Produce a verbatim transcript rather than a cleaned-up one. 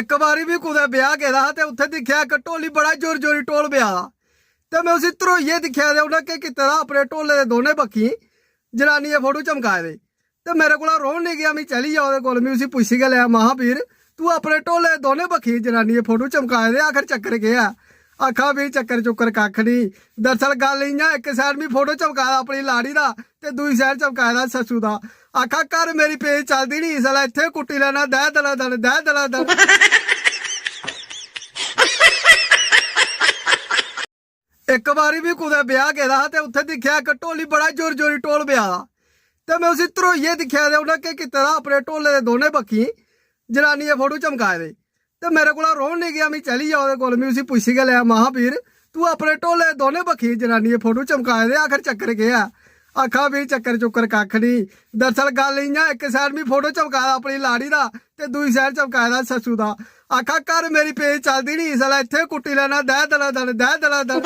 इक बारी बी कुतै ब्याह गेदा हा ते उत्थै दिक्खेआ इक ढोली बड़ा जोर जोरी ढोल बजा दा। ते में उसी धरोइयै दिक्खेआ ते उन्नै केह् कीते दा, अपने ढोले दे दोनें बक्खी जनानियें फोटो चमकाए दे। ते मेरे कोला रौह्न निं गेआ, में चली गेआ ओह्दे कोल, में उसी पुच्छी गै लेआ, महां, "वीर, तूं अपने ढोले दे दोनें बक्खी जनानियें फोटो चमकाए दे, आखर चक्कर केह् ऐ?" आखा, "वीर, चक्कर चुक्कर कक्ख निं, दरअसल गल्ल इ'यां, इक side में फोटो चमकाए दा अपनी लाड़ी दा ते दूई side चमकाए दा सस्सू दा।" आखा, "घर मेरी पेज चलदी निं, इसलै इत्थै कुट्टी लैना, दै दला दन, दै दला दन।" इक बारी बी कुतै ब्याह गेदा हा ते उत्थै दिक्खेआ इक ढोली बड़ा जोर जोरी ढोल बजा दा। ते में उसी धरोइयै दिक्खेआ ते उन्नै केह् कीते दा, अपने ढोले दे दोनें बक्खी जनानियें फोटो चमकाए दे। ते मेरे कोला रौह्न निं गेआ, में चली गेआ ओह्दे कोल, में उसी पुच्छी गै लेआ, महां, "वीर, तूं अपने ढोले दे दोनें बक्खी जनानियें फोटो चमकाए दे, आखर चक्कर केह् ऐ?" आखा, "वीर, चक्कर चुक्कर कक्ख निं, दरअसल गल्ल इ'यां, इक side में फोटो चमकाए दा अपनी लाड़ी दा ते दूई side चमकाए दा सस्सू दा।" आखा, "घर मेरी पेज चलदी निं, इसलै इत्थै कुट्टी लैना, दै दला दन, दै दला दन।"